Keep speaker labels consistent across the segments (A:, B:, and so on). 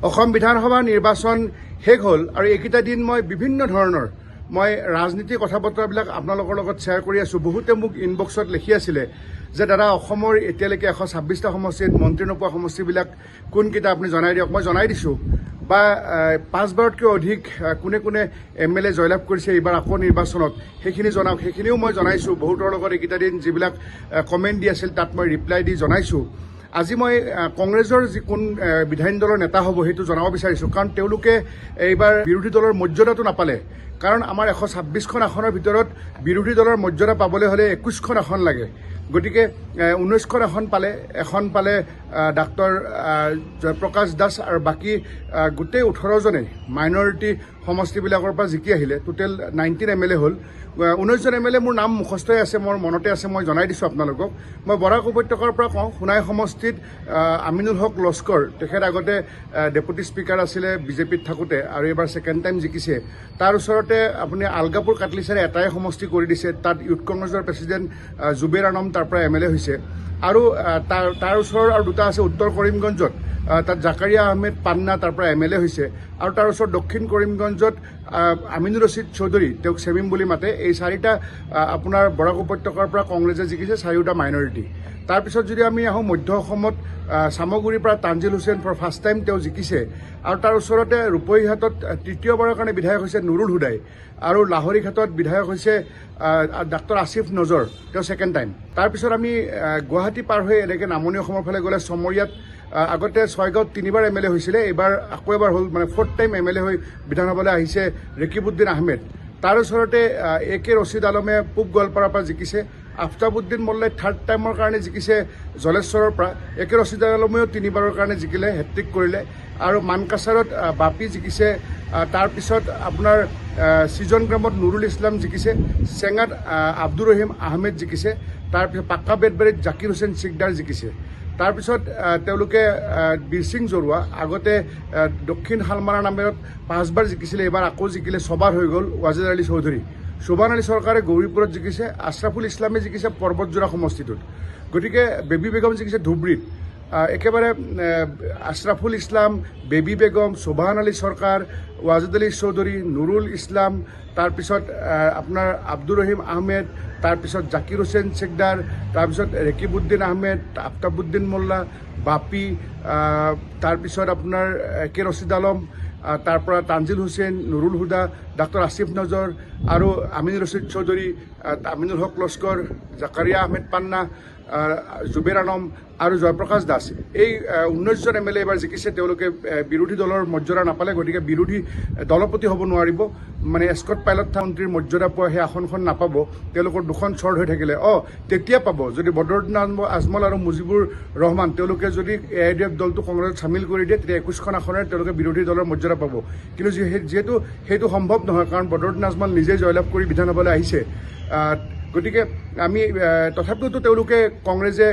A: অসম বিধানসভা নিৰ্বাচন শেষ হ'ল আৰু এইকেইটা দিন মই বিভিন্ন ধৰণৰ মই ৰাজনীতিৰ কথা বতৰাবিলাক আপোনালোকৰ লগত শ্বেয়াৰ কৰি আছোঁ। বহুতে মোক ইনবক্সত লিখি আছিলে যে দাদা, অসমৰ এতিয়ালৈকে 126টা সমষ্টিত মন্ত্ৰী নোপোৱা সমষ্টিবিলাক কোনকেইটা আপুনি জনাই দিয়ক। মই জনাই দিছোঁ। বা পাঁচবাৰতকৈ অধিক কোনে কোনে এম এল এ জয়লাভ কৰিছে এইবাৰ আকৌ নিৰ্বাচনত, সেইখিনি জনাওক। সেইখিনিও মই জনাইছোঁ। বহুতৰ লগত এইকেইটা দিন যিবিলাক কমেণ্ট দি আছিল, তাত মই ৰিপ্লাই দি জনাইছোঁ। আজি মই কংগ্ৰেছৰ যি কোন বিধায়িনী দলৰ নেতা হ'ব, সেইটো জনাব বিচাৰিছোঁ। কাৰণ তেওঁলোকে এইবাৰ বিৰোধী দলৰ মৰ্যাদাটো নাপালে। কাৰণ আমাৰ 126খন আসনৰ ভিতৰত বিৰোধী দলৰ মৰ্যাদা পাবলৈ হ'লে 21খন আসন লাগে। গতিকে 19খন আসন পালে। এখন পালে ডাক্তৰ জয়প্ৰকাশ দাস আৰু বাকী গোটেই 18জনেই মাইনৰিটি সমষ্টিবিলাকৰ পৰা জিকি আহিলে। টোটেল 19 এম এল এ হ'ল। 19জন এম এল এ মোৰ নাম মুখস্থই আছে, মোৰ মনতে আছে, মই জনাই দিছোঁ আপোনালোকক। মই বৰাক উপত্যকাৰ পৰা কওঁ, সোণাই সমষ্টিত আমিনুল হক লস্কৰ, তেখেত আগতে ডেপুটি স্পীকাৰ আছিলে বিজেপিত থাকোঁতে আৰু এইবাৰ ছেকেণ্ড টাইম জিকিছে। তাৰ ওচৰতে আপুনি আলগাপুৰ কাটলিচাৰে এটাই সমষ্টি কৰি দিছে, তাত ইউথ কংগ্ৰেছৰ প্ৰেচিডেণ্ট জুবেৰ আনম তাৰ পৰা এম এল এ হৈছে। আৰু তাৰ তাৰ ওচৰৰ আৰু দুটা আছে। উত্তৰ কৰিমগঞ্জত তাত জাকাৰিয়া আহমেদ পান্না তাৰ পৰা এম এল এ হৈছে আৰু তাৰ ওচৰত দক্ষিণ কৰিমগঞ্জত আমিনুৰ ৰছিদ চৌধুৰী, তেওঁক চেমিম বুলি মাতে। এই চাৰিটা আপোনাৰ বৰাক উপত্যকাৰ পৰা কংগ্ৰেছে জিকিছে, চাৰিওটা মাইনৰিটি। তাৰপিছত যদি আমি আহোঁ মধ্য অসমত, চামগুৰিৰ পৰা Tanzil Hussain for first time তেওঁ জিকিছে। আৰু তাৰ ওচৰতে ৰূপহীহাটত তৃতীয়বাৰৰ কাৰণে বিধায়ক হৈছে নুৰুল হুদাই আৰু লাহৰীঘাটত বিধায়ক হৈছে ডাক্তৰ আছিফ নজৰ, তেওঁ ছেকেণ্ড টাইম। তাৰপিছত আমি গুৱাহাটী পাৰ হৈ এনেকৈ নামনি অসমৰ ফালে গ'লে চমৰীয়াত আগতে ছয়গাঁৱত তিনিবাৰ এম এল এ হৈছিলে, এইবাৰ আকৌ এবাৰ হ'ল, মানে ফ'ৰ্থ টাইম এম এল এ হৈ বিধানসভালৈ আহিছে ৰেকিবুদ্দিন আহমেদ। তাৰ ওচৰতে এ কে ৰছিদ আলমে পূব গোৱালপাৰাৰ পৰা জিকিছে। আফতাবুদ্দিন মোল্লাই থাৰ্ড টাইমৰ কাৰণে জিকিছে জলেশ্বৰৰ পৰা। এ কে ৰছিদ আলমেও তিনিবাৰৰ কাৰণে জিকিলে, হেট্ৰিক কৰিলে। আৰু মানকাছাৰত বাপি জিকিছে। তাৰপিছত আপোনাৰ ছিজন গ্ৰামত নুৰুল ইছলাম জিকিছে। চেঙাত আব্দুৰ ৰহিম আহমেদ জিকিছে। তাৰপিছত পাক্কা বেতবাৰীত জাকিৰ হুছেইন চিকদাৰ জিকিছে। তাৰপিছত তেওঁলোকে বীৰসিং জৰুৱা আগতে দক্ষিণ শালমাৰা নামেৰত পাঁচবাৰ জিকিছিলে, এইবাৰ আকৌ জিকিলে, ছবাৰ হৈ গ'ল। ৱাজিদ আলী চৌধুৰী, শোভান আলী চৰকাৰে গৌৰীপুৰত জিকিছে। আশ্ৰাফুল ইছলামে জিকিছে পৰ্বতজোৰা সমষ্টিটোত। গতিকে বেবী বেগম জিকিছে ধুবুৰীত। একেবাৰে আশ্ৰাফুল ইছলাম, বেবী বেগম, শোভান আলী চৰকাৰ, ৱাজিদ আলী চৌধুৰী, নুৰুল ইছলাম, তাৰপিছত আপোনাৰ আব্দুৰ ৰহিম আহমেদ, তাৰপিছত জাকিৰ হুছেইন চেকদাৰ, তাৰপিছত ৰেকিবুদ্দিন আহমেদ, আফতাবুদ্দিন মোল্লা, বাপি, তাৰপিছত আপোনাৰ কে ৰছিদ আলম, তাৰ পৰা তানজিল হুছেইন, নুৰুল হুদা, ডাক্তৰ আছিফ নজৰ আৰু আমিনুৰ ৰছিদ চৌধুৰী, আমিনুল হক লস্কৰ, জাকাৰিয়া আহমেদ পান্না, জুবেৰ আলম আৰু জয়প্ৰকাশ দাস, এই 19জন এম এল এ এইবাৰ জিকিছে। তেওঁলোকে বিৰোধী দলৰ মৰ্যাদা নাপালে, গতিকে বিৰোধী দলপতি হ'ব নোৱাৰিব। মানে এস্কট পাইলট মন্ত্ৰীৰ মৰ্যাদা পোৱা সেই আসনখন নাপাব। তেওঁলোকৰ দুখন চৰ্ট হৈ থাকিলে। তেতিয়া পাব যদি বদৰুদ্দিন আজমল আৰু মুজিবুৰ ৰহমান তেওঁলোকে যদি এ I D F দলটো কংগ্ৰেছত চামিল কৰি দিয়ে, তেতিয়া 21খন আসনেৰে তেওঁলোকে বিৰোধী দলৰ মৰ্যাদা পাব। কিন্তু যিহেতু সেইটো সম্ভৱ নহয়, কাৰণ বদৰুদ্দিন আজমল নিজেই জয়লাভ কৰি বিধানসভালৈ আহিছে, গতিকে আমি তথাপিওতো তেওঁলোকে কংগ্ৰেছে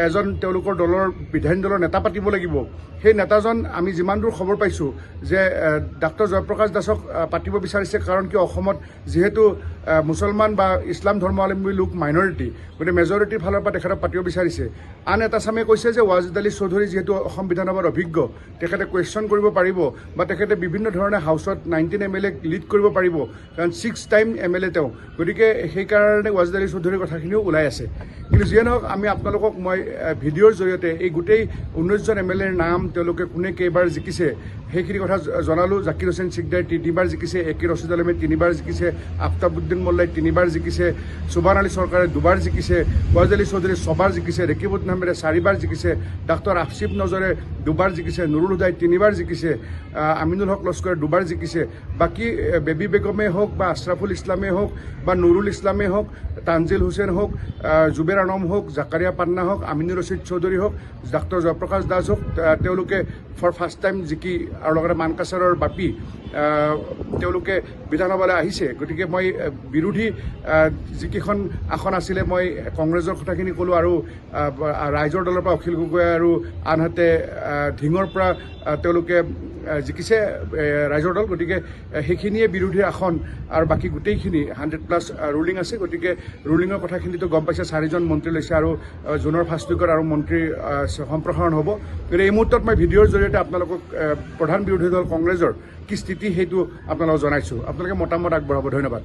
A: এজন তেওঁলোকৰ দলৰ বিধায়িনী দলৰ নেতা পাতিব লাগিব। সেই নেতাজন আমি যিমান দূৰ খবৰ পাইছোঁ যে ডাক্তৰ জয়প্ৰকাশ দাসক পাতিব বিচাৰিছে। কাৰণ কিয়, অসমত যিহেতু মুছলমান বা ইছলাম ধৰ্মাৱলম্বী লোক মাইনৰিটি, গতিকে মেজৰিটিৰ ফালৰ পৰা তেখেতক পাতিব বিচাৰিছে। আন এটা চামে কৈছে যে ৱাজিদ আলী চৌধুৰী যিহেতু অসম বিধানসভাত অভিজ্ঞ, তেখেতে কুৱেশ্যন কৰিব পাৰিব বা তেখেতে বিভিন্ন ধৰণে হাউচত 19 এম এল এক লিড কৰিব পাৰিব, কাৰণ six time M L এ তেওঁ। গতিকে সেইকাৰণে ৱাজিদ আলী চৌধুৰীৰ কথাখিনিও ওলাই আছে। কিন্তু যিয়ে নহওক, আমি আপোনালোকক মই ভিডিঅ'ৰ জৰিয়তে এই গোটেই 19জন এম এল এৰ নাম, তেওঁলোকে কোনে কেইবাৰ জিকিছে, সেইখিনি কথা জনালোঁ। জাকিৰ হুছেইন চিকদাৰ তিনিবাৰ জিকিছে, এ কে ৰছিদ আলমে তিনিবাৰ জিকিছে, আফতাবুদ্দিন মোল্লাই তিনিবাৰ জিকিছে, সুবান আলী চৰকাৰে দুবাৰ জিকিছে, ৱাজিদ আলী চৌধুৰী ছবাৰ জিকিছে, ৰেকিবুদ্দিন আহমেদে চাৰিবাৰ জিকিছে, ডাক্তৰ আফচিফ নজৰে দুবাৰ জিকিছে, নুৰুল হুদাই তিনিবাৰ জিকিছে, আমিনুল হক লস্কৰে দুবাৰ জিকিছে। বাকী বেবী বেগমে হওক বা আশ্ৰাফুল ইছলামে হওক বা নুৰুল ইছলামে হওক, তানজিল হুছেইন হওক, জুবেৰ আনম হওক, জাকাৰিয়া পান্না হওক, আমিনুৰ ৰছিদ চৌধুৰী হওক, ডাক্তৰ জয়প্ৰকাশ দাস হওক, তেওঁলোকে ফৰ ফাৰ্ষ্ট টাইম জিকি আৰু লগতে মানকাছাৰৰ বাপি, তেওঁলোকে বিধানসভালৈ আহিছে। গতিকে মই বিৰোধী যিকেইখন আসন আছিলে, মই কংগ্ৰেছৰ কথাখিনি ক'লোঁ আৰু ৰাইজৰ দলৰ পৰা অখিল গগৈ আৰু আনহাতে ধিঙৰ পৰা তেওঁলোকে জিকিছে ৰাইজৰ দল। গতিকে সেইখিনিয়ে বিৰোধীৰ আসন আৰু বাকী গোটেইখিনি 100+ ৰুলিং আছে। গতিকে ৰুলিঙৰ কথাখিনিতো গম পাইছে, 4জন মন্ত্ৰী লৈছে আৰু জুনৰ ফাৰ্ষ্ট উইকত আৰু মন্ত্ৰী সম্প্ৰসাৰণ হ'ব। গতিকে এই মুহূৰ্তত মই ভিডিঅ'ৰ জৰিয়তে আপোনালোকক প্ৰধান বিৰোধী দল কংগ্ৰেছৰ কি স্থিতি সেইটো আপোনালোকক জনাইছোঁ। আপোনালোকে মতামত আগবঢ়াব। ধন্যবাদ।